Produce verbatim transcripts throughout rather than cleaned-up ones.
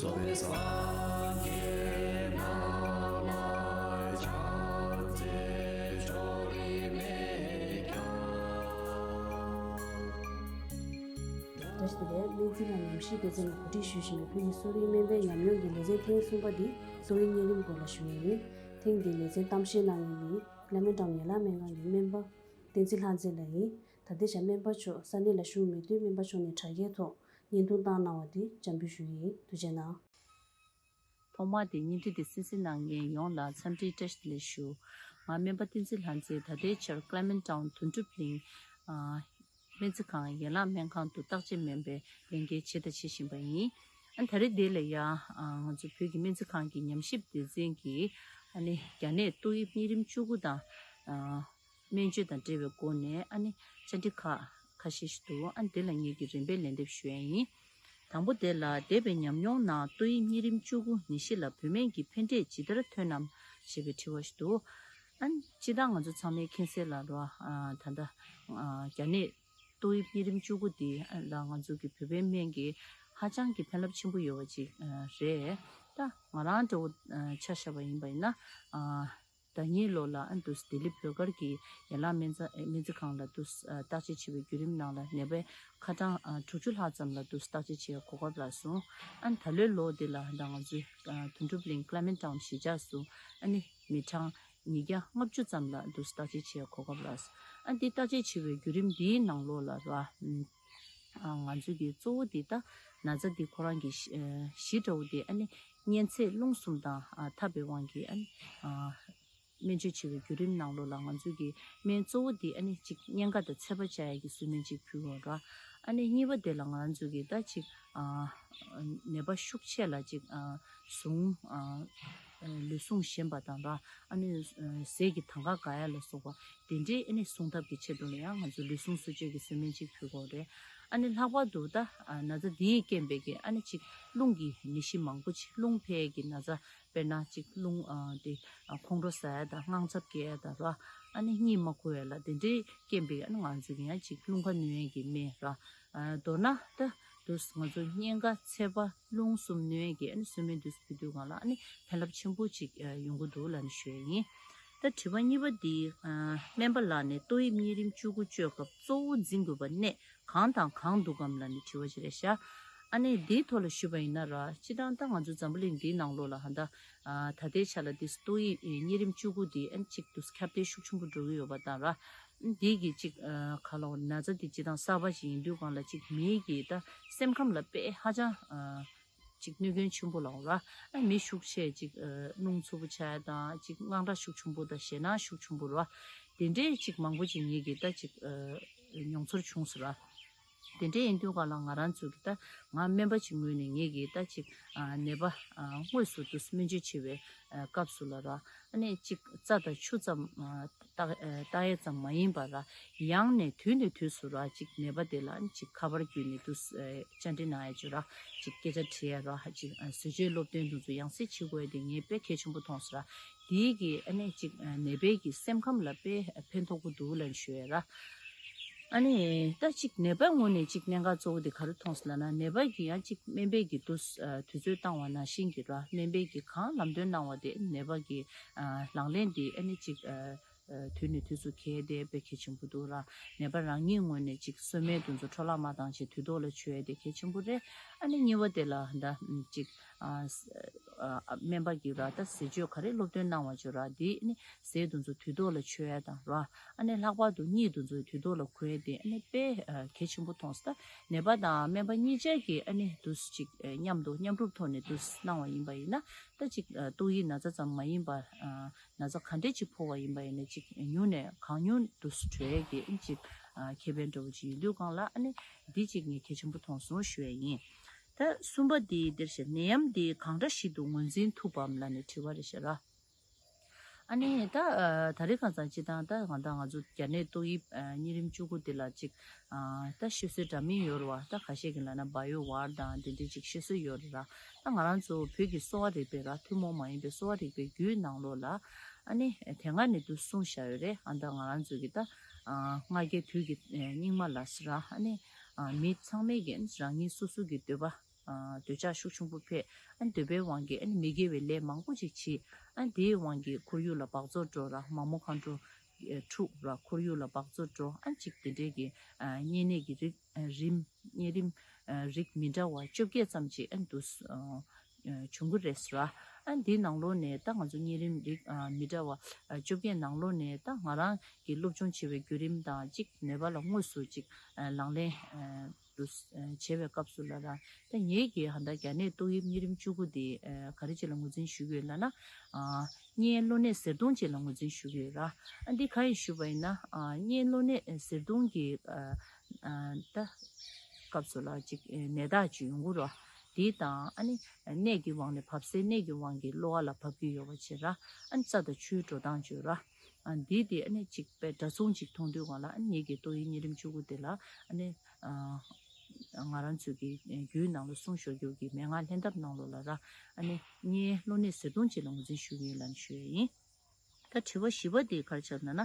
ཏོག་དབྱིབས་སངས་རྒྱས་རྣམས་ལ་ཕྱག་འཚལ་ཕྱོགས་རིས་མེད་ཀྱང་། བཀྲ་ཤིས་བདེ་ལེགས། སྨན་རྩིས་ཁང་ཉམས་ཞིབ་སྡེ་ཚན་ནས་གོ་སྒྲིག་ཞུས་བཞིན་པའི་བོད་ཀྱི་གསོ་རིག་སྨན་པའི་ཉམས་མྱོང་གི་ལེ་ཚན་ཐེངས་གསུམ་པ་འདི་ཏོག་དབྱིབས་གཉན་རིམས་སྐོར་ལ་ཞུ་ཡས་ཡིན། ཐེངས་འདིའི་ལེ་ཚན་གཏམ་བཤད་གནང་མཁན་ནི་ཀླ་མེན་ཊའོན་ཡན་ལག་སྨན་ཁང་གི་སྨན་པ་བསྟན་འཛིན་ལྷ་མཛེས་ལགས་ཡིན། ད་ལྟའི་ཆར་སྨན་པ་མཆོག་ས་གནས་ལ་བཞུགས་མེད་དུས་སྨན་པ་མཆོག་ནས་དྲ་རྒྱའི་ཐོག་བརྙན་ཐུང་བཏང་གནང་བ་དེ་འཇམ་འབུལ་ཞུ་གི་ཡིན། ཐུགས་རྗེ་གནང་། ཐོག་མར་དེ་བརྙན་འཕྲིན་དེ་གསན་གཟིགས་གནང་མཁན་ཡོངས་ལ་འཚམས་འདྲིའི་བཀྲ་ཤིས་བདེ་ལེགས་ཞུ། ང་སྨན་པ་བསྟན་འཛིན་ལྷ་མཛེས། ད་ལྟའི་ཆར་ཀླ་མེན་ཊའོན་དོན་གྲུབ་གླིང་ཨ་སྨན་རྩིས་ཁང་ཡན་ལག་སྨན་ཁང་དུ་བརྟག་དཔྱད་སྨན་པའི་ལས་འགན་བྱས་དང་བྱེད་བཞིན་པ་ཡིན། ཨ་ད་རེས་འདི་ལ་ཡང་ཨ་ང་ཚོ་བོད་ཀྱི་སྨན་རྩིས་ཁང་གི་ཉམས་ཞིབ་སྡེ་ཚན་གྱིས་ཨ་ནི་རྒྱ་ནད་ཏོག་དབྱིབས་གཉན་རིམས་བཅུ་དགུ་དང་ཨ་སྨན་བཅོས་དང་འབྲེལ་བའི་སྒོ་ནས་ཨ་ནི་བཅར་འདྲི་ཁག་ཁ་ཤས་ཤིག་འདུག་ཨ་འདི་ལ་ངེད་ཀྱིས་རིམ་པས་ལན་འདེབས་ཞུ་ཡ་ཡིན། དང་པོ་དེ་ལ་འདས་པའི་ཉམས་མྱོང་ནང་ཏོག་དབྱིབས་གཉན་རིམས་བཅུ་དགུ་ནད་གཞི་ལ་བོད་སྨན་གྱི་ཕན་འབྲས་ཇི་ལྟར་ཐོན་ནམ་ཞེས་པའི་དྲི་བ་ཞིག་འདུག་ཨ་ནི་སྤྱིར་བཏང་ང་ཚོ་ཚང་མས་མཁྱེན་གསལ་ལ་རོ། ཨ་ད་ལྟ་ཨ་རྒྱ་ནད་ཏོག་དབྱིབས་གཉན་རིམས་བཅུ་དགུ་འདི་ལ་ང་ཚོ་གི་བོད་པའི་སྨན་གྱིས་ཧ་ཅང་གི་ཕན་རླབས་ཆེན་པོ་ཡོད་པ་ཅིག་རེད། ད་ང་རང་འདྲ་བོ་ཆ་བཞག་པ་ཡིན་པ་ཡིན་ན། ཟླ་ཉིན་ལོ་ལ་ཨ་འདུག་ལྡི་ལི་བོད་སྒར་གྱི་ཡན་ལག་སྨན་རྩ་སྨན་རྩིས་ཁང་ལ་འདུག་བརྟག་དཔྱད་བྱེད་པའི་བརྒྱུད་རིམ་ནང་ལ་ནད་པའི་ཁ་གྲངས་དྲུག་ཅུ་ལྷག་ཙམ་ལ་འདུག་བརྟག་དཔྱད་བྱེད་གོ་སྐབས་རག་སོང་། ཨ་ད་ལོའི་ལོ་འདི་ལ་ད་ང་ཚོའི་དོན་གྲུབ་གླིང་ཀླ་མེན་ཊའོན་གཞིས་ཆགས་སུ་ཨ་ནི་མི་གྲངས་ཉིས་བརྒྱ་ལྔ་བཅུ་ཙམ་ལ་འདུག་བརྟག་དཔྱད་བྱེད་གོ་སྐབས་རག་སོང་། ཨ་འདི་བརྟག་དཔྱད་བྱེད་པའི་བརྒྱུད་རིམ་འདིའི་ནང་ལོགས་ལ་ར། ང་ཚོ་གི་གཙོ་བོ་འདི་ད་ན་ཚ་འདི་ཁོ་རང་གི་གཞི་འདྲ་བོ་འདི་ཨ་ནི་གཉན་ཚད་རླུང་གསུམ་དང་འཐབ་པའི་དབང་གིས་ཨ་ནི་སྨན་བཅོས་བྱེད་པའི་བརྒྱུད་རིམ་ནང་ལོགས་ལ་ང་ཚོ་གི་སྨན་གཙོ་བོ་འདི་ཨ་ནི་གཅིག་གཉན་ཁ་དང་ཚད་པ་བཅའ་ཡ་གི་གསོལ་སྨན་གཅིག་ཕུལ་དགོས་ར། ཨ་ནི་གཉིས་པ་དེ་ལ་ང་ཚོ་གི་ད་གཅིག་ནད་པ་ཤུགས་ཆེ་ལ་གཅིག་ཟུངས་ལུས་ཟུངས་ཞན་པ་དང་ར། ཨ་ནི་ཟས་ཀྱི་དང་ག་འགག་ཡ་ལ་སོགས་པ་དེ་འདྲའི་ཨ་ནི་སྲུང་ཐབས་ཀྱི་ཆེད་དུ་ལ་ཡང་ང་ཚོ་ལུས་ཟུངས་གསོ་བཅོས་ཀྱི་གསོལ་སྨན་གཅིག་ཕུལ་དགོས་རེད། ཨ་ནི་ལྷག་པར་དུ་ད་ན་ཚ་འདིའི་རྐྱེན་པས་ཀྱི་ཨ་ནི་གཅིག་རླུང་གི་ནད་གཞི་མང་པོ་ཅིག་རླུང་འཕེལ་གྱི་ན་ཚ་དཔེར་ན་གཅིག་རླུང་དེ་ཁོང་ཁྲོ་ཟ་ཡ་དང་དངངས་འཚབ་སྐྱེ་ཡ་དང་ར། ཨ་ནི་གཉིད་མ་ཁུག་ཡ་ལ་དེ་འདྲའི་རྐྱེན་པས་ཨ་ནི་ང་ཚོ་གི་ཡང་གཅིག་རླུང་ཁ་གནོན་ཡས་ཀྱི་སྨན་ར། མདོར་ན་ད་དུས་ང་ཚོ་གཉན་ཁ་ཚད་པ་རླུང་གསུམ་གནོན་ཡས་ཀྱི་ཨ་ནི་གསོལ་སྨན་དུས་སུ་ཕུལ་དུས་སྒང་ལ་ཨ་ནི་ཕན་རླབས་ཆེན་པོ་ཅིག་ཡོང་གི་འདུག་ལབ་ནས་ཞུ་ཡས་ཡིན། ད་དྲི་བ་གཉིས་པ་འདི་སྨན་པ་ལགས་ནས་ཏོག་དབྱིབས་གཉན་རིམས་བཅུ་དགུ་བཅོས་སྐབས་གཙོ་བོ་འཛིན་དགོས་པ་གནད་གང་དང་གང་འདུག་གམ་ལབ་ནས་དྲི་བ་ཅིག་རེད་ཤག་ཨ་ནི་འདིའི་ཐོག་ལ་ཞུས་པ་ཡིན་ན་ར། སྤྱིར་བཏང་ད་ང་ཚོ་འཛམ་བུ་གླིང་འདིའི་ནང་ལོགས་ལ་ཧ་ད་ད་ལྟའི་ཆ་ལ་འདི་ཏོག་དབྱིབས་གཉན་རིམས་བཅུ་དགུ་འདི་ཨ་ནི་གཅིག་ཏུ་ཁྱབ་གདལ་ཤུགས་ཆེན་པོ་འགྲོ་གི་ཡོད་པ་དང་ར། འདི་གི་གཅིག་ག་ལ་ན་ཚ་འདི་སྤྱིར་བཏང་གསར་པ་ཞིག་ཡིན་དུས་སྒང་ལ་གཅིག་མིའི་གི་ད་སེམས་ཁམས་ལ་དཔེ་ཧ་ཅང་གཅིག་གནོད་སྐྱོན་ཆེན་པོ་ལ་འོང་ར། ཨ་མི་ཤུགས་ཆེ་གཅིག་རླུང་འཚུབ་པོ་ཆགས་ཡ་དང་གཅིག་དངངས་སྐྲག་ཤུགས་ཆེན་པོ་དང་ཞེད་སྣང་ཤུགས་ཆེན་པོ་ར། དེ་འདྲའི་གཅིག་མང་པོ་ཅིག་ངེད་ཀྱི་ད་གཅིག་མྱོང་ཚོར་བྱུང་སོང་ར། དེ་འདྲ་ཡིན་དུས་སྒང་ལ་ང་རང་ཚོ་གི་ད་ང་སྨན་པ་ཅིག་ངོས་ནས་ངེད་ཀྱི་ད་ཅིག་ནད་པ་དངོས་སུ་དུ་སྨན་བཅོས་བྱེད་པའི་སྐབས་སུ་ལ་ར། ཨ་ནི་ཅིག་རྩ་དང་ཆུ་ཙམ་བརྟག་བརྟག་ཡས་ཙམ་མ་ཡིན་པ་ར། ཡང་ནས་དུས་ནས་དུས་སུ་ར་ཅིག་ནད་པ་དེ་ལ་ཨ་ནི་ཅིག་ཁ་པར་བརྒྱུད་ནས་དུ་བཅར་འདྲི་གནང་ཡ་ཅིག་ར། ཅིག་སྐད་ཆ་དྲི་ཡ་ར། ཅིག་ཟས་སྤྱོད་སློབ་སྟོན་དུ་ཚོ་ཡང་སེ་བྱེད་དགོས་ཡ་དེ་ངས་དཔེ་གལ་ཆེན་པོ་མཐོང་སོང་ར། དེའི་གི་ཨ་ནི་ཅིག་ནད་པའི་གི་སེམས་ཁམས་ལ་དཔེ་ཕན་ཐོགས་པོ་འདུག་ལབ་ཞུ་ཡ་ར། ཨ་ནི་ད་ཅིག་ནད་པའི་ངོས་ནས་ཅིག་གནད་འགག་གཙོ་བོ་དེ་ག་རེ་མཐོང་སོང་ལབ་ན། ནད་པ་གི་ཡང་ཅིག་སྨན་པས་ཀྱི་དུས་དུས་ཚོད་བཏང་བ་ནང་བཞིན་གྱི་ར། སྨན་པས་ཀྱི་གང་ལམ་སྟོན་གནང་བ་དེ་ནད་པ་གི་ལག་ལེན་དེ་ཨ་ནི་ཅིག་དུས་ནས་དུས་སུ་གལ་ཏེ་དཔེ་གལ་ཆེན་པོ་འདུག་ར། ནད་པ་རང་ཉིད་ངོས་ནས་ཅིག་གསོལ་སྨན་དེ་ཚོ་འཕྲོ་བརླག་མ་བཏང་བྱས་དུས་ཐོག་ལ་མཆོད་ཡས་དེ་གལ་ཆེན་པོ་རེད། ཨ་ནི་གཉིས་པ་དེ་ལ་ད་ཅིག་སྨན་པ་གིས་ར་ད་ཟས་སྤྱོད་ག་རེ་སློབ་སྟོན་གནང་བ་བྱོས་ར། དེ་ནི་ཟས་དེ་ཚོ་དུས་ཐོག་ལ་མཆོད་ཡ་དང་ར། ཨ་ནི་ལྷག་པར་དུ་གཉིད་དེ་ཚོ་དུས་ཐོག་ལ་ཁུག་ཡ་དེ་ཨ་ནི་དཔེ་གལ་ཆེན་པོ་མཐོང་སོང་། ད་ནད་པ་དང་སྨན་པ་གཉིས་ཆ་གིས་ཨ་ནི་དུས་ཅིག་མཉམ་དུ་མཉམ་རུབ་ཐོག་ནས་དུས་གནང་བ་ཡིན་པ་ཡིན་ན། ད་ཅིག་ཏོག་དབྱིབས་ན་ཚ་ཙམ་མ་ཡིན་པར་ན་ཚ་ག་འདྲ་ཅིག་ཕོག་པ་ཡིན་པ་ཡིན་ན་ཅིག་ཉུང་ནས་གང་ཉུང་དུས་གྲོལ་ཡ་གི་ཨ་ནི་ཅིག་ཁེ་ཕན་འདྲ་བོ་ཅིག་ཡིན་དུས་སྒང་ལ་ཨ་ནི་འདི་ཅིག་ངས་གལ་ཆེན་པོ་མཐོང་སོང་ཞུ་ཡ་ཡིན། ད་གསུམ་པ་འདི་འདིར་བཤད། ནད་ཡམས་འདི་གང་འདྲ་ཞིག་ཏུ་ངོས་འཛིན་ཐུབ་བམ་ལབ་ནས་དྲི་བ་རེད་ཤག་ར། ཨ་ནི་ད་ད་རེས་ཁ་སང་སྤྱིར་བཏང་ད་ང་ད་ང་ཚོ་རྒྱ་ནད་ཏོག་དབྱིབས་གཉན་རིམས་བཅུ་དགུ་འདི་ལ་ཅིག་ད་ཤོད་སྲོལ་འདྲ་མིན་ཡོད་རེད་བ། ད་ཁ་ཤས་ཀྱིས་ལབ་ན་བྷ་ཡོ་ཝར་དང་འདི་འདྲའི་ཅིག་ཤོད་སྲོལ་ཡོད་རེད་ར། ད་ང་རང་ཚོ་བོད་ཀྱི་གསོ་བ་རིག་པའི་ར། ཐུན་མོང་མ་ཡིན་པའི་གསོ་བ་རིག་པའི་རྒྱུད་ནང་ལོགས་ལ་ཨ་ནི་དེ་སྔ་ནས་དུ་གསུངས་བཞག་ཡོད་རེད། ཨ་ད་ང་རང་ཚོ་གི་ད་ང་རྒྱལ་དུས་ཀྱི་སྙིགས་མ་ལ་ཟེར་ར། ཨ་ནི་མི་ཚང་མས་ཀྱིས་རང་ཉིད་སོ་སོ་གི་འདོད་པ་ འདོད་ཆགས་ཤུགས་ཆེན་པོ་འཕེལ། ཨ་ནི་འདོད་པའི་དབང་གིས་ཨ་ནི་མི་དགེ་བའི་ལས་མང་པོ་ཅིག་བྱེད། ཨ་ནི་དེའི་དབང་གིས་ཁོར་ཡུག་ལ་འབག་བཙོག་འགྲོ་ར། མ་མོ་མཁའ་འགྲོ་འཁྲུག་ར། ཁོར་ཡུག་ལ་འབག་བཙོག་འགྲོ། ཨ་ནི་ཅིག་དེ་འདྲའི་གི་གཉན་ནད་ཀྱི་རིགས་རིམས་གཉན་རིམས་རིགས་མི་འདྲ་བ་བཅོ་བརྒྱད་ཙམ་ཅིག་ཨ་ནི་འདུག་བྱུང་གི་རེད་ཟེར་ར། ཨ་ནི་འདིའི་ནང་ལོགས་ནས་ད་ང་ཚོ་གཉན་རིམས་རིགས་མི་འདྲ་བ་བཅོ་བརྒྱད་ནང་ལོགས་ནས་ད་ང་རང་གི་སློབ་སྦྱོང་བྱེད་པའི་བརྒྱུད་རིམ་དང་ཅིག་ནད་པ་ལ་དངོས་སུ་ཅིག་ལག་ལེན་དུ་བྱེད་པའི་སྐབས་སུ་ལ་ར། ད་ངེད་ཀྱིས་ཧ་ད་རྒྱ་ནད་ཏོག་དབྱིབས་གཉན་རིམས་བཅུ་དགུ་དེ་ག་རེ་བྱས་ལ་ངོས་འཛིན་ཞུ་གི་ཡོད་ལབ་ན། གཉན་གློ་ནད་གཟེར་མཐོང་བཅས་ལ་ངོས་འཛིན་ཞུ་གི་ཡོད་ར། ཨ་འདི་གང་ཡིན་ཞུས་པ་ཡིན་ན། གཉན་གློ་ནད་གཟེར་མཐོང་གི་ད་སྐབས་སུ་ལ་ཅིག་ནད་རྟགས་ཅིག་ཡོང་གི་ར། དེ་དང་ཨ་ནི་ནད་ཀྱི་དབང་ནས་བབས་སའི་ནད་ཀྱི་དབང་གིས་གློ་བ་ལ་བབས་ཀྱི་ཡོད་པ་བྱས་ར། ཨ་ནི་རྩ་དང་ཆུའི་འགྲོ་སྟངས་བརྗོད་ར། ཨ་འདི་དེ་ཨ་ནི་ཅིག་པའི་འདྲ་མཚུངས་ཅིག་མཐོང་དུས་སྒང་ལ། ཨ་ནི་ངེད་ཀྱི་ཏོག་དབྱིབས་གཉན་རིམས་བཅུ་དགུ་དེ་ལ་ཨ་ནི་ང་རང་ཚོའི་གི་རྒྱུད་ནང་ལ་གསུངས་ཞོར་རྒྱུ་གི་མན་ངག་ལྷན་ཐབས་ནང་ལོགས་ལ་ར། ཨ་ནི་གཉན་གློ་ནད་གཟེར་མཐོང་བཅས་ལ་ངོས་འཛིན་ཞུ་གི་ཡོད་ལབ་ནས་ཞུ་ཡ་ཡིན། ད་དྲི་བ་བཞི་པ་དེ་ག་རེ་ཆགས་ན་ན།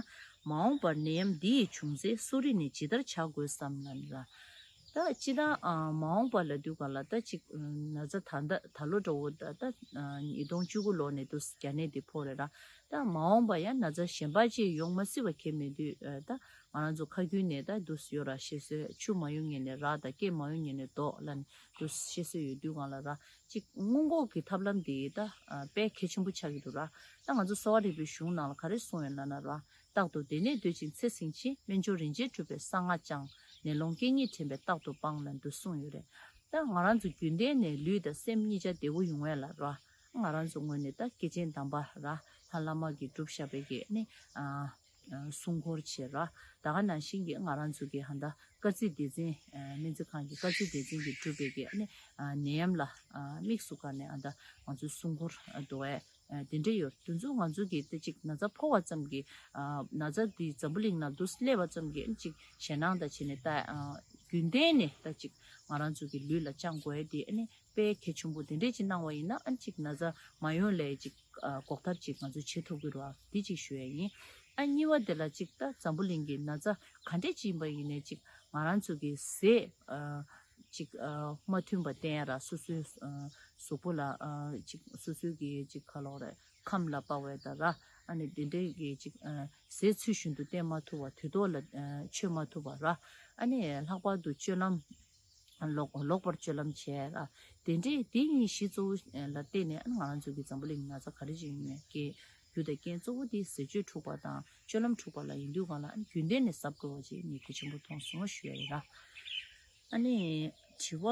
མ་འོངས་པར་ནད་ཡམས་འདི་ཡི་བྱུང་ཚེ་གསོ་རིག་ནི་ཇི་ལྟར་བྱ་དགོས་སམ་ལབ་ན་ར། ད་སྤྱིར་བཏང་མ་འོངས་པ་ལབ་དུས་སྒང་ལ་ད་ཅིག་ན་ཚ་ད་ད་ད་ལོ་འདྲ་བོ་ད་ད་ཉིས་སྟོང་བཅུ་དགུ་ལོ་ནས་འདུག་རྒྱ་ནད་འདི་ཕོག་རེད་ར། ད་མ་འོངས་པ་ཡང་ན་ཚ་གཞན་པ་ཅིག་ཡོང་མ་སྲིད་པ་ཁྱད་མེད་དུས། ད་ང་རང་ཚོ་ཁ་རྒྱུན་ནས་ད་འདུག་ཡོད་ར། བཤད་སྲོལ་ཆུ་མ་ཡོང་ཉིན་ནས་རག་དང་སྐད་མ་ཡོང་ཉིན་ནས་ལྡོག་ལབ་ནས་འདུག་བཤད་སྲོལ་ཡོད་དུས་སྒང་ལ་ར། གཅིག་སྔོན་འགོག་གི་ཐབས་ལམ་དེ་ད་དཔེ་གལ་ཆེན་པོ་ཆགས་ཀྱི་འདུག་ར། ད་ང་ཚོ་གསོ་བ་རིག་པའི་གཞུང་ནང་ལ་ག་རེ་གསུངས་ཡོད་ལབ་ན་ར། རྟག་ཏུ་བདེ་གནས་འདོད་ཅིང་ཚེ་བསྲིང་ཕྱིར། སྨན་མཆོག་རིན་ཆེན་གྲུབ་པའི་གསང་སྔགས་བགྱང་། ནད་སློང་རྐྱེན་ངན་དྲན་པས་རྟག་ཏུ་སྤང་ལབ་འདུག་གསུངས་ཡོད་རེད། ད་ང་རང་ཚོ་རྒྱུན་ལྡན་ནས་ལུས་དང་སེམས་གཉིས་ཆ་བདེ་བོ་ཡོང་བས་ལ་ར། ང་རང་ཚོ་ངོས་ནས་ད་སྐྱེས་ཆེན་དམ་པ་ར། ལྷ་བླ་མ་གིས་བསྒྲུབས་བཞག་པའི་གི་ནི་སྲུང་འཁོར་བྱེད་ར། ད་ག་ནང་བཞིན་གྱི་ང་རང་ཚོ་གི་ཧ་ད་སྐར་རྩིས་སྡེ་ཚན། སྨན་རྩིས་ཁང་གི་སྐར་རྩིས་སྡེ་ཚན་གྱིས་བསྒྲུབས་པའི་གི་ཨ་ནི་ནད་ཡམས་ལ་དམིགས་སུ་བཀར་ནས་ཨ་ད་ང་ཚོའི་སྲུང་འཁོར་འདུག་བས། དེ་འདྲ་ཡོད། དེ་ཚོ་ང་ཚོ་གི་ད་ཅིག་ན་ཚ་ཕོག་པ་ཙམ་གྱིས། ན་ཚ་འདི་འཛམ་བུ་གླིང་ནང་འདུག་སླེབས་པ་ཙམ་གྱིས་ཨ་ནི་ཅིག་ཞེད་སྣང་དང་བྱས་ནས་ད་རྒྱུན་ལྡན་ནས་ད་ཅིག་ང་རང་ཚོ་གི་ལུས་ལ་བཅང་དགོས་ཡ་དེ་ཨ་ནི་དཔེ་གལ་ཆེན་པོ་དེ་འདྲས་ཅིག་གནང་བ་ཡིན་ན། ཨ་ནི་ཅིག་ན་ཚ་མ་ཡོང་ལས་ཅིག་འགོག་ཐབས་ཅིག་ང་ཚོས་བྱེད་ཐུབ་ཀྱི་རེད་བ། འདི་ཅིག་ཞུ་ཡ་ཡིན། ཨ་གཉིས་པ་དེ་ལ་ཅིག་ད་འཛམ་བུ་གླིང་གི་ན་ཚ་ག་འདྲས་ཅིག་ཡིན་པ་ཡིན་ནའི་ཅིག་ང་རང་ཚོ་གི་ཟས་ཅིག་མ་མཐུན་པ་བསྟེན་ཡ་ར། སོ་སོའི་གཟུགས་པོ་ལ་ཅིག་སོ་སོའི་གི་ཅིག་ག་ལབ་དགོས་རེད། ཁམས་ལ་དཔག་པའི་ད་ར། ཨ་ནི་དེ་འདྲའི་གི་ཅིག་ཟས་ཚུལ་བཞིན་དུ་བསྟེན་མ་ཐུབ་པ། དུས་ཐོག་ལ་མཆོད་མ་ཐུབ་པ་ར། ཨ་ནི་ལྷག་པར་དུ་སྤྱོད་ལམ་ལོག་ལོག་པར་སྤྱོད་ལམ་བྱས་ར། དེ་འདྲའི་དེ་གཉིས་གཞི་གཙོ་བོ་ལ་བརྟེན་ནས་ཨ་ནི་ང་རང་ཚོ་གི་འཛམ་བུ་གླིང་ན་ཚ་ག་རེ་ཅིག་ཡོང་ནས་སྐྱེ་རྒྱུ་དང་རྐྱེན་གཙོ་བོ་དེ་ཟས་སྤྱོད་འཁྲུགས་པ་དང་སྤྱོད་ལམ་འཁྲུགས་པ་ལ་ཡིན་དུས་སྒང་ལ། ཨ་ནི་རྒྱུན་ལྡན་ནས་གཟབ་དགོས་པ་ཅིག་ངས་གལ་ཆེན་པོ་མཐོང་སོང་ཞུ་ཡ་ཡིན་ར། ཨ་ནི་དྲི་བ་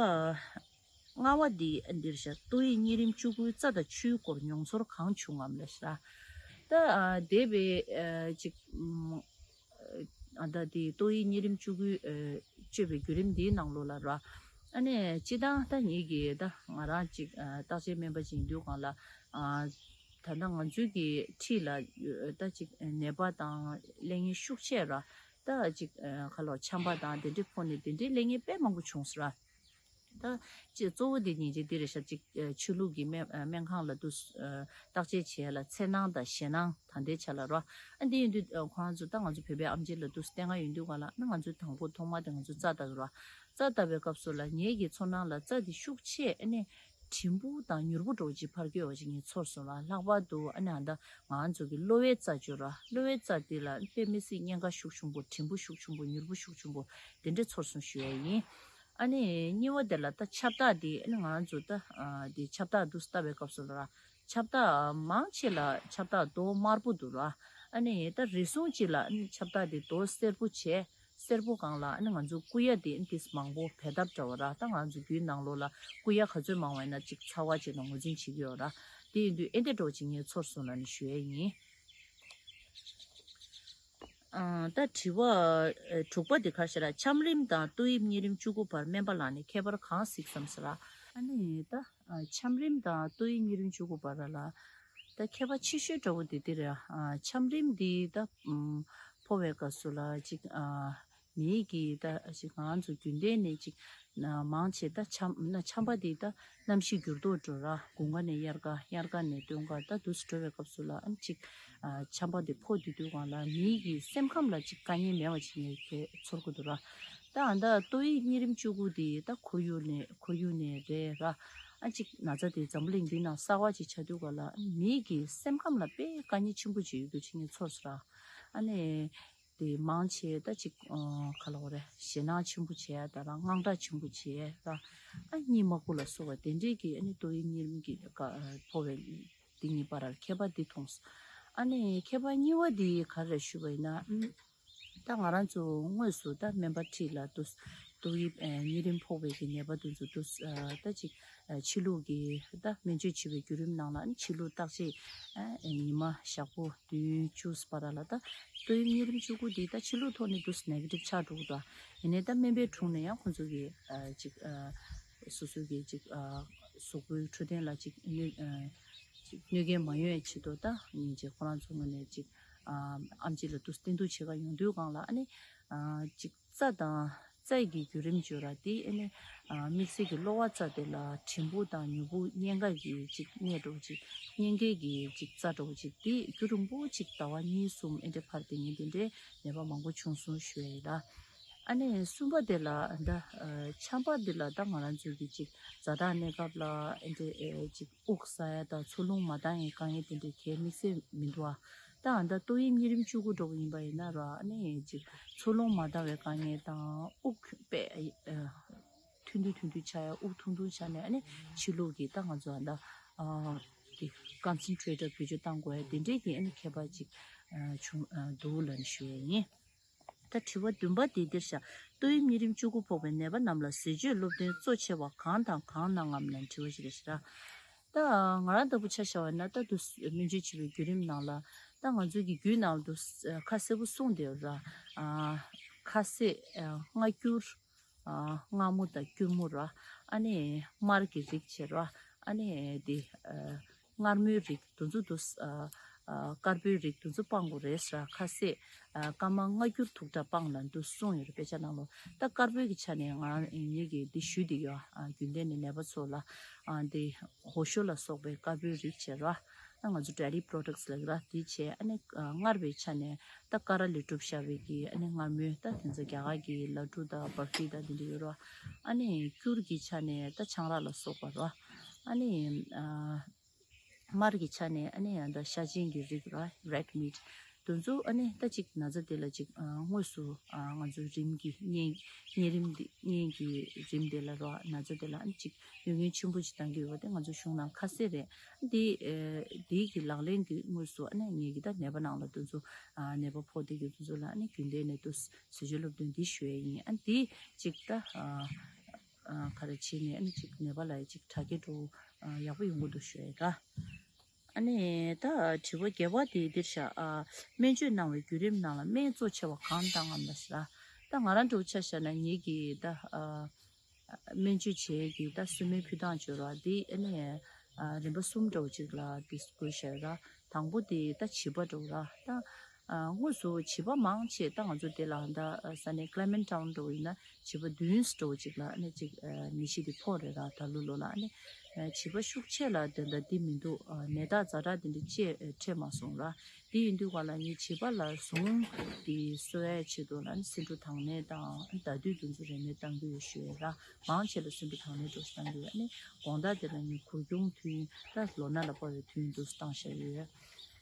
ལྔ་པ་འདི་འདིར་བཞག་ཏོག་དབྱིབས་གཉན་རིམས་བཅུ་དགུའི་རྩ་དང་ཆུའི་སྐོར་མྱོང་ཚོར་གང་བྱུང་ངམ་ལབ་ཤག་ད་འདས་པའི་ཅིག་ཨ་ད་དེ་ཏོག་དབྱིབས་གཉན་རིམས་བཅུ་དགུའི་སྤྱོད་པའི་བརྒྱུད་རིམ་འདིའི་ནང་ལོགས་ལ་ར། ཨ་ནི་སྤྱིར་བཏང་ད་ངེད་ཀྱི་ད་ང་རང་ཅིག་བརྟག་དཔྱད་སྨན་པ་ཅིག་ཡིན་དུས་སྒང་ལ། ད་ལྟ་ང་ཚོའི་གི་འཁྲིས་ལ་ད་ཅིག་ནད་པ་དང་ལས་ངན་ཤུགས་ཆེ་ར། ད་ཅིག་ཁ་ལོ་ཆམ་པ་དང་དེ་འདྲའི་ཕོག་ནས་དེ་འདྲའི་ལས་ངན་དཔེ་མང་པོ་བྱུང་སོང་ར། ད་ཅིག་གཙོ་བོ་དེ་ཉིན་གཅིག་འདི་རེད་ཤག་ཅིག་ཆོས་ལུགས་ཀྱི་སྨན་སྨན་ཁང་ལ་འདུག་བརྟག་དཔྱད་བྱས་ལ་འཚེར་སྣང་དང་ཞེད་སྣང་ད་ལྟའི་ཆ་ལ་ར། ཨ་འདི་ཡིན་དུས་ཁོ་རང་ཚོ་ད་ང་ཚོ་བོད་པའི་ཨེམ་ཆི་ལ་འདུག་བསྟེན་ག་ཡོང་དུས་སྒང་ལ་ཨ་ནི་ང་ཚོས་དང་པོ་ཐོག་མ་དེ་ང་ཚོས་རྩ་བལྟ་གི་ར། རྩ་བལྟ་བའི་སྐབས་སུ་ལ་ངེད་ཀྱི་ཚོར་སྣང་ལ་རྩ་དེ་ཤུགས་ཆེ་ཨ་ནི་བྲིན་པོ་དང་མྱུར་པོ་འདྲ་བོ་ཅིག་འཕར་གྱི་ཡོད་པ་ཅིག་ངས་ཚོར་སོང་ལ། ལྷག་པར་དུ་ཨ་ནི་ཨ་ད་ང་ཚོ་གི་གློ་བའི་རྩ་བརྗོད་ར། གློ་བའི་རྩ་དེ་ལ་དཔེ་མི་སྲིད་གཉན་ཁ་ཤུགས་ཆེན་པོ། བྲིན་པོ་ཤུགས་ཆེན་པོ། མྱུར་པོ་ཤུགས་ཆེན་པོ་དེ་འདྲ་ཚོར་སོང་ཞུ་ཡ་ཡིན། ཨ་ནི་གཉིས་པ་དེ་ལ་ད་ཁྱབ་བདག་དེ་ཨ་ནི་ང་རང་ཚོ་ད་དེ་ཁྱབ་བདག་འདུག་ལྟ་བའི་སྐབས་སུ་ལ་ར། ཁྱབ་བདག་མང་ཆེ་ལ་ཁྱབ་བདག་རྡོ་དམར་པོ་འདུག་ར། ཨ་ནི་ད་རེ་ཟུང་ཅིག་ལ་ཨ་ནི་ཁྱབ་བདག་དེ་རྡོ་སེར་པོ་བྱས། སེར་པོ་སྒང་ལ་ཨ་ནི་ང་ཚོ་སྐུ་ཡ་དེ་ཨ་ནི་ཏིས་མང་པོ་བེ་ཐབ་འདྲ་བོ་ར། ད་ང་ཚོ་རྒྱུད་ནང་ལོགས་ལ་སྐུ་ཡ་ག་ཚོད་མང་བ་ཡིན་ན་ཅིག་ཚ་བ་ཅིག་ལ་ངོས་འཛིན་བྱེད་ཀྱི་ཡོད་ར། དེ་ཡིན་དུས་ཨེ་འདྲ་འདྲ་བོ་ཅིག་ངས་ཚོར་སོང་ལབ་ནས་ཞུ་ཡས་ཡིན། ཨ་ད་དྲི་བ་ཨ་དྲུག་པ་འདི་ག་རེ་ཟེར་ར། ཆམ་རིམས་དང་ཏོག་དབྱིབས་གཉན་རིམས་བཅུ་དགུ་བར་སྨན་པ་ལགས་ནས་ཁྱད་པར་གང་གཟིགས་སམ་ཟེར་ར། ཨ་ནི་ད་ཨ་ཆམ་རིམས་དང་ཏོག་དབྱིབས་གཉན་རིམས་བཅུ་དགུ་བར་ལ་ད་ཁྱད་པར་ཆེ་ཤོས་འདྲ་བོ་འདི་འདི་རེད། ཨ་ཆམ་རིམས་འདི་ད་ཨམ་ཕོ་བའི་སྐབས་སུ་ལ་ཅིག་ཨ་མིའི་གི་ད་ཅིག་ང་ཚོ་རྒྱུན་ལྡན་ནས་ཅིག་ན་མང་ཆེ་ད་ཆམ་ན་ཆམ་པ་འདི་ད་གནམ་གཤིས་འགྱུར་ལྡོག་འགྲོ་ར། དགུན་ཁ་ནས་དབྱར་ཁ། དབྱར་ཁ་ནས་སྟོན་ཁ། ད་དུས་སུ་འགྲོ་བའི་སྐབས་སུ་ལ་ཨ་ཅིག་ཨ་ཆམ་པ་འདི་ཕོག་དུས་དུས་སྒང་ལ་མིའི་གི་སེམས་ཁམས་ལ་ཅིག་དཀའ་ངལ་མེད་པ་ཅིག་ངས་ཁྱེད་ཚོར་གི་འདུག་ར། ད་ ད་ཨ་ད་ཏོག་དབྱིབས་གཉན་རིམས་བཅུ་དགུ་དེ་ད་ཁོར་ཡུག་ནས་ཁོར་ཡུག་ནས་རེད་ར། ཨ་ཅིག་ན་ཚ་དེ་འཛམ་བུ་གླིང་འདི་ནང་གསར་བ་ཅིག་ཆགས་དུས་ག་ལ་མི་གི་སེམས་ཁམས་ལ་དཔེ་དཀའ་ངལ་ཆེན་པོ་ཅིག་ཡོད་རྒྱུ་ཅིག་ངས་ཚོར་སོང་ར། ཨ་ནི་དེ་མང་ཆེ་ད་ཅིག་ཨ་ག་ལ་བ་རེད། ཞེད་སྣང་ཆེན་པོ་བྱས་ད་ར་དངངས་སྐྲག་ཆེན་པོ་བྱས་ར། ཨ་གཉིད་མ་ཁུག་ལ་སོགས་པ་དེ་འདྲས་ཀྱི་ཨ་ནི་ཏོག་དབྱིབས་གཉན་རིམས་ཀྱི་ཕོག་པའི་འདི་གཉིས་བར་ལ་ཁྱད་པར་འདི་མཐོང་སོང་། ཨ་ནི་ཁྱད་པར་གཉིས་པ་འདི་ག་རེ་ཞུས་པ་ཡིན་ན། ད་ང་རང་ཚོ་དངོས་སུ་ད་སྨན་པ་ཁྲིད་ལ་དུས་ཏོག་དབྱིབས་ཨ་གཉན་རིམས་ཕོག་པའི་གི་ནད་པ་དེ་ཚོ་དུས་ཨ་ད་ཅིག་ཨ་ཕྱི་ལུགས་ཀྱི་ད་སྨན་བཅོས་བྱེད་པའི་བརྒྱུད་རིམ་ནང་ལ་ཨ་ནི་ཕྱི་ལུགས་བརྟག་དཔྱད་ཨ་ཉི་མ་ཞག་པོ་བདུན་བཅུ་བར་ལ་ད་ཏོག་དབྱིབས་གཉན་རིམས་བཅུ་དགུ་འདི་ད་ཕྱི་ལུགས་ཐོག་ནས་དུས་ནེ་གེ་ཊིབ་ཆགས་འགྲོ་གི་འདུག་ཡིན་ནའི་ད་སྨན་པའི་དྲུང་ནས་ཡང་ཁོང་ཚོ་གི་ཨ་ཅིག་ཨ་སོ་སོའི་གི་ཅིག་ཨ་གཟུགས་པོའི་འཕྲོད་བསྟེན་ལ་ཅིག་གནོད་ཨ་ཅིག་གནོད་སྐྱོན་མ་ཡོང་བའི་ཆེད་དུ་ད་ཉིན་གཅིག་ཁོ་རང་ཚོ་ངོས་ནས་ཅིག་ཨ་ཨེམ་ཆི་ལ་དུས་བསྟེན་གཏུག་བྱེད་ག་ཡོང་དུས་སྒང་ལ་ཨ་ནི་ཨ་ཅིག་རྩ་དང་རྩ་ཡི་གི་བརྒྱུད་རིམ་བརྗོད་ར་དེ་ཨ་ནི་ཨ་དམིགས་བསལ་གྱི་གློ་བ་རྩ་དེ་ལ་གྲིམ་བུ་དང་ཉུ་བུ་གཉན་ཁ་གི་ཅིག་གནས་འགྲོ་ཅིག་གཉན་ཁའི་གི་ཅིག་རྩ་འགྲོ་ཅིག་དེ་རྒྱུན་རིང་པོ་ཅིག་ཟླ་བ་གཉིས་གསུམ་ཨེ་འདྲ་ཕར་དེ་ཉིན་དེ་འདྲའི་ནད་པ་མང་པོ་བྱུང་སོང་ཞུ་ཡ་ཡིན་ད། ཨ་ནི་གསུམ་པ་དེ་ལ་ད་ཨ་ཆམ་པ་འདི་ལ་ད་ང་རང་ཚོའི་གི་ཅིག་ཛ་དྲག་གནས་སྐབས་ལ་ཨེ་འདྲ་ཨེ་ཅིག་དབུགས་ཟ་ཡ་དང་འཚོ་རླུང་མ་འདང་ཡའི་དཀའ་ངལ་དེ་འདྲ་གལ་དམིགས་བསལ་མི་འདུག་ཨ། ད་ཨ་ད་ཏོག་དབྱིབས་གཉན་རིམས་བཅུ་དགུ་འདྲ་པོ་ཡིན་པ་ཡིན་ན་ར་ཨ་ནི་ཅིག་འཚོ་རླུང་མ་འདང་བའི་དཀའ་ངལ་དང་དབུགས་དཔེ་ཨ་ཐུང་ཐུང་ཐུང་ཐུང་ཆགས་ཡ་དབུགས་ཐུང་ཐུང་ཆགས་ནས་ཨ་ནི་ཕྱི་ལུགས་ཀྱི་ད་ང་ཚོ་ཨ་ད་ཨ་གི་ཀོན་སེན་ཊི་རེ་ཊར་བེད་སྤྱོད་བཏང་དགོས་ཡ་དེ་འདྲའི་གི་ཨ་ནི་ཁྱད་པར་ཅིག་ཨ་བྱུང་ཨ་འདུག་ལབ་ནས་ཞུ་ཡ་ཡིན། ད་དྲི་བ་བདུན་པ་དེ་འདིར་བཞག་ཏོག་དབྱིབས་གཉན་རིམས་བཅུ་དགུ་ཕོག་པའི་ནད་པ་རྣམས་ལ་ཟས་སྤྱོད་སློབ་སྟོན་གཙོ་ཆེ་བ་གང་དང་གང་གནང་ངམ་ལབ་དྲི་བ་ཞིག་རེད་ཤག་ད་ང་རང་ལྟ་བུ་ཆ་བཞག་པ་ན་ད་དུ་སྨན་བཅོས་བྱེད་པའི་བརྒྱུད་རིམ་ནང་ལ་ད་ང་ཚོའི་གི་རྒྱུད་ནང་དུ་ཁ་གསལ་པོ་གསུངས་བསྡད་ཡོད་ར། ཁ་ཟས་མངར་སྐྱུར། ཨ་མངར་མོ་དང་སྐྱུར་མོ་ར། ཨ་ནི་མར་གྱི་རིགས་བྱས་ར། ཨ་ནི་དེ་ཨ་མངར་མོའི་རིགས་དེ་ཚོ་དུ་ཨ་ཨ་དཀར་པོའི་རིགས་དེ་ཚོ་སྤང་དགོས་རེད་ཟེར། ཁ་ཟས་ཨ་སྐར་མ་མངར་སྐྱུར་དུག་དྲག་སྤང་ལབ་འདུག་གསུངས་ཡོད་རེད་དཔེ་ཆ་ནང་ལོ། ད་དཀར་པོའི་གི་ཆ་ནས་ང་རང་ངེད་ཀྱིས་འདི་ཞུས་བསྡད་ཡོད། ཨ་རྒྱུན་ལྡན་ནས་ནད་པ་ཚོ་ལ་ཨ་འདི་ཧོ་ཤོ་ལ་སོགས་པའི་དཀར་པོའི་རིགས་བྱས་ར། ཨ་ང་ཚོ་ཌེ་རི་པོ་རོ་ཌག་སི་ལབ་ཀྱི་ར་དེ་བྱས། ཨ་ནི་ཨ་མངར་བའི་ཆ་ནས་ད་ཀ་ར་ལས་གྲུབ་བཞག་པའི་གི་ཨ་ནི་མངར་མོའི་ད་དེ་ཚོ་རྒྱ་གར་གི་ལ་ཌུ་དང་བར་ཕི་དང་དེ་འདྲ་ཡོད་ར། ཨ་ནི་སྐྱུར་གྱི་ཆ་ནས་ད་ཆང་རག་ལ་སོགས་པ་ར། ཨ་ནི་ཨ་མར་གྱི་ཆ་ནས་ཨ་ནི་ཡང་ད་ཤ་ཆེན་གྱི་རིགས་ར་རེཌ་མིཊ་དེ་ཚོ་ཨ་ནི་ད་ཅིག་ན་ཚ་དེ་ལ་ཅིག་ཨ་དངོས་སུ་ཨ་ང་ཚོ་རིམས་ཀྱི་གཉན་གཉན་རིམས་དེ་གཉན་གྱི་རིམས་དེ་ལ་ར་ན་ཚ་དེ་ལ་ཨ་ནི་ཅིག་གནོད་སྐྱོན་ཆེན་པོ་ཅིག་བཏང་གི་ཡོད་པ་དེ་ང་ཚོ་གཞུང་ནང་ཁ་གསལ་རེད། འདི་ཨ་འདི་གི་ལག་ལེན་གྱི་དངོས་སུ་ཨ་ནི་ངེད་ཀྱི་ད་ནད་པ་ནང་ལ་དེ་ཚོ་ཨ་ནད་པ་ཕོག་བསྡད་ཀྱི་དེ་ཚོ་ལ་ཨ་ནི་རྒྱུན་ལྡན་ནས་དུ་ཟས་སྤྱོད་སློབ་སྟོན་འདི་ཞུ་ཡས་ཡིན། ཨ་འདི་ཅིག་ད་ཨ་ཨ་ག་རེ་བྱས་ནས་ཨ་ནི་ཅིག་ནད་པ་ལ་ཅིག་དྲག་སྐྱེད་འགྲོ་ཨ་ཡག་པོ་ཡོང་གི་འདུག་ཞུ་ཡས་ད། ཨ་ནི་ད་དྲི་བ་བརྒྱད་པ་དེ་འདིར་བཞག་ཨ་སྨན་བཅོས་གནང་བའི་བརྒྱུད་རིམ་ནང་ལ་སྨན་གཙོ་ཆེ་བ་གང་བཏང་ངམ་ལ་ཟེར། ད་ང་རང་འདྲ་བོ་ཆ་བཞག་ན་ངེད་ཀྱིས་ད་ཨ་སྨན་བཅོས་བྱེད་ཀྱི་ད་སོ་སྨན་ཕུལ་སྟངས་བྱོས་ར་འདི་ཨ་ནི་ཨ་རིམ་པ་གསུམ་འདྲ་བོ་ཅིག་ལ་འདི་བགོས་བཞག་ཡོད་ར། དང་པོ་དེ་ད་བྱིས་པ་འདྲ་བོ་ར་ད། ཨ་དངོས་སུ་བྱིས་པ་མང་ཆེ་ད་ང་ཚོ་དེ་ལ་ད་ས་གནས་ཀི་ལེ་མེན་ཊའུན་འདྲ་བོ་ཡིན་ན་བྱིས་པ་བདུན་འདྲ་བོ་ཅིག་ལ་ཨ་ནི་ཅིག་ཨ་ནད་གཞི་དེ་ཕོག་རེད་ར། ད་ལོ་ལོ་ལ་ཨ་ནི་ཨ་བྱིས་པ་ཤུགས་ཆེ་ལ་དེ་འདྲ་འདི་མི་འདུག་ཨ་ནད་རྟགས་ཛ་དྲག་དེ་འདྲ་ཅིག་ཨ་འཕྲད་མ་སོང་ར། དེ་ཡིན་དུས་ག་ལ་ངས་བྱིས་པ་ལ་ཟུངས་དེ་གསོ་བའི་ཆེད་དུ་ལ་ཨ་ནི་སེ་འབྲུ་དྭངས་སྣོད་དང་ཨ་ནི་ཟླ་དུས་དེ་ཚོ་རེ་མེད་བཏང་གི་ཡོད་ཞུ་ཡས་ར། མང་ཆེ་ལ་སེ་འབྲུ་དྭངས་སྣོད་འདྲ་བོ་ཞིག་བཏང་གི་ཡོད། ཨ་ནི་དགོང་དག་དེ་ལ་ངས་གུར་གྱོང་ཐུན་ད་ལོ་ན་ལ་དཔའ་བའི་ཐུན་དེ་ཚོ་བཏང་བཞག་ཡོད།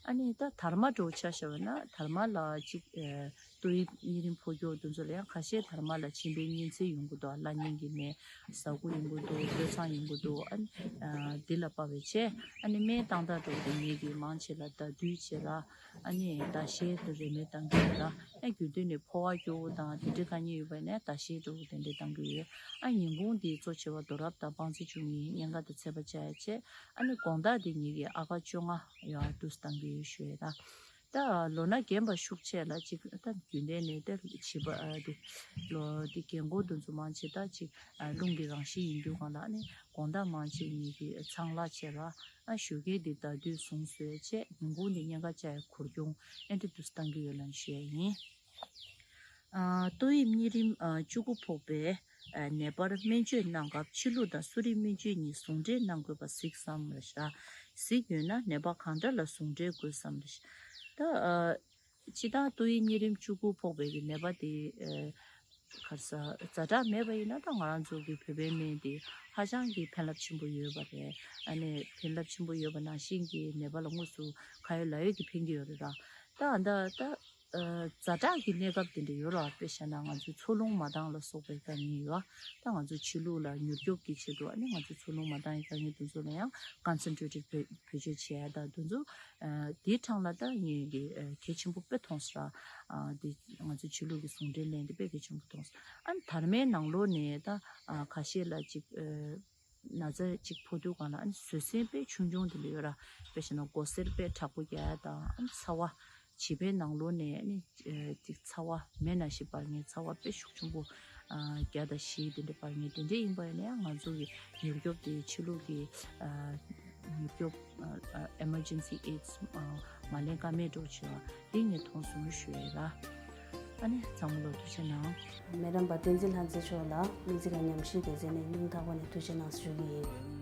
ཨ་ནི་ད་དར་མ་འདྲ་བོ་ཆ་བཞག་པ་ན་དར་མ་ལ་ཅིག་ཨ་ཏོག་དབྱིབས་གཉན་རིམས་ཕོག་རྒྱུ་དེ་ཚོ་ལ་ཡང་ཁ་ཤས་དར་མ་ལ་མཆིན་པའི་གཉན་ཚད་ཡོང་གི་འདུག་བརླ་གཉན་གྱི་ནད་ཟ་ཁུ་ཡོང་གི་འདུག་གློ་ཚང་ཡོང་གི་འདུག་ཨ་ནི་ཨ་འདི་ལ་དཔའ་བའི་ཆེད་ཨ་ནི་སྨན་བཏང་སྟངས་འདྲ་བོ་དེ་ངེད་ཀྱིས་མང་ཆེ་ལ་ཟླ་དུས་བྱེད་ར། ཨ་ནི་ཟླ་ཤས་དེ་རེ་མེད་བཏང་གི་ཡོད་ར། ཨ་རྒྱུན་དུ་ནས་ཕོ་བ་སྐྱོ་བོ་དང་དེ་འདྲའི་དཀའ་ངལ་ཡོད་པ་ཡིན་ན་ཟླ་ཤས་འདྲ་བོ་དེ་འདྲའི་བཏང་གི་ཡོད། ཨ་ཉིན་གུང་དེ་གཙོ་ཆེ་བ་རྡོ་རབ་དང་བང་རྩི་བཅུ་གཉིས་གཉན་ཁ་དང་ཚད་པ་བྱ་ཡ་བྱས། ཨ་ནི་དགོང་དག་དེ་ཉིད་ཀྱི་ཨ་ཀ་བཅོ་ལྔ་ཡང་དུས་བཏང་གི་ཡོད་ཞུ་ཡས་ད། ད་ལོ་ན་རྒན་པ་ཤུགས་ཆེ་ལ་ཅིག་ད་རྒྱུན་ལྡན་ནས་ད་བྱིས་པ་ཨ་དེ་ལོ་དེ་རྒན་གོག་དེ་ཚོ་མང་ཆེ་ད་ཅིག་ཨ་རླུང་གི་རང་བཞིན་ཡིན་དུས་གང་ལ་ཨ་ནི་དགོང་དག་མང་ཆེ་ཉིད་ཀྱི་ཚང་ལ་བྱས་ར། ཨ་ཞོགས་ཀས་དེ་ཟླ་དུས་ཟུངས་གསོ་ཡ་བྱས། ཉིན་གུང་དེ་གཉན་ཁ་བཅའ་ཡ་གུར་གྱོང་ཨེ་འདྲ་དུས་བཏང་གི་ཡོད་ལབ་ཞུ་ཡ་ཡིན། ཨ་ཏོག་དབྱིབས་གཉན་རིམས་ཨ་བཅུ་དགུ་ཕོག་པའི་ཨ་ནད་པར་སྨན་བཅོས་གནང་སྐབས་ཕྱི་ལུགས་དང་གསོ་རིག་སྨན་བཅོས་གཉིས་ཟུང་འབྲེལ་གནང་དགོས་པ་གཟིགས་སམ་ལབ་ཤག་གཟིགས་ཡོད་ན་ནད་པ་གང་འདྲ་ལ་ཟུང་འབྲེལ་དགོས་སམ་ལབ་ཤག་ད་ཨ་སྤྱིར་བཏང་ཏོག་དབྱིབས་གཉན་རིམས་བཅུ་དགུ་ཕོག་པའི་གི་ནད་པ་དེ་ཨ་ ག་རེ་ཟ། ཛ་དྲག་མེད་པ་ཡིན་ན་ད་ང་རང་ཚོ་གི་བོད་པའི་སྨན་དེ་ཧ་ཅང་གི་ཕན་རླབས་ཆེན་པོ་ཡོད་པ་རེད། ཨ་ནི་ཕན་རླབས་ཆེན་པོ་ཡོད་པ་ནང་བཞིན་གྱི་ནད་པ་ལ་དངོས་སུ་ཁ་ཡོད་ལག་ཡོད་ཀྱི་ཕན་གྱི་ཡོད་རེད་ར། ད་ད་ད་ཛ་དྲག་གི་གནས་སྐབས་དེ་འདྲ་ཡོད་ར། དཔེ་བཞག་ན་ང་ཚོའི་འཚོ་རླུང་མ་འདང་ལ་སོགས་པའི་དཀའ་ངལ་ཡོད། ད་ང་ཚོ་ཕྱི་ལུགས་ལ་མྱུར་སྐྱོབ་ཀྱི་ཆེད་དུ་ཨ་ནི་ང་ཚོའི་འཚོ་རླུང་མ་འདང་གི་དཀའ་ངལ་དེ་ཚོ་ལ་ཡང་ཀོན་སེན་ཊྲེ་ཊེཌ་བེད་སྤྱོད་བྱེད་ཡ་ད་དེ་ཚོ། ཨ་དེའི་གྲས་ལ་ད་ངས་ཀྱི་ཨ་གལ་ཆེན་པོ་དཔེ་མཐོང་སོང་ར། ཨ་དེ་ང་ཚོའི་ཕྱི་ལུགས་ཀྱི་ཟུང་འབྲེལ་ལེན་དེ་དཔེ་གལ་ཆེན་པོ་མཐོང་སོང་། ཨ་ནི་དར་མའི་ནང་ལོགས་ནས་ད་ཨ་ཁ་ཤས་ལ་ཅིག་ཨ་ན་ཚ་ཅིག་ཕོག་དུས་སྒང་ལ་ཨ་ནི་བཟོད་བསྲན་དཔེ་ཆུང་ཆུང་དེ་འདྲ་ཡོད་ར། དཔེ་བྱས་ན་མགོ་སེར་དཔེ་དྲག་པོ་རྒྱག་ཡ་དང་ཨ་ནི་ཚ་བ། བྱིས་པའི་ནང་ལོགས་ནས་ཨ་ནི་ཨ་ཅིག་ཚ་བ་མེ་ནང་བཞིན་འབར་མཁན་ཚ་བ་དཔེ་ཤུགས་ཆེན་པོ་ཨ་བརྒྱ་དང་བཞི་དེ་འདྲ་འབར་མཁན་དེ་འདྲ་ཡིན་པ་ཡིན་ན་ཡང་ང་ཚོ་གི་མྱུར་སྐྱོབ་དེ་ཕྱི་ལུགས་ཀྱི་ཨ་མྱུར་སྐྱོབ་ཨ་ཨ་emergency aids ཨ་མ་ལེན་ཀ་མེད་འགྲོ་བྱེད་པ་དེ་ངས་མཐོང་སོང་ཞུ་ཡ་ཡིན་ར། ཨ་ནི་ཚང་མ་ལ་ཐུགས་རྗེ་གནང་། མེ་རམ་པ་བསྟན་འཛིན་ལྷ་མཛེས་མཆོག་ལ་དམིགས་བརྩེ་དང་ཉམས་ཞིབ་སྡེ་ཚན་ནས་སྙིང་ཐག་པ་ནས་ཐུགས་རྗེ་གནང་ཞུ་གི་ཡིན།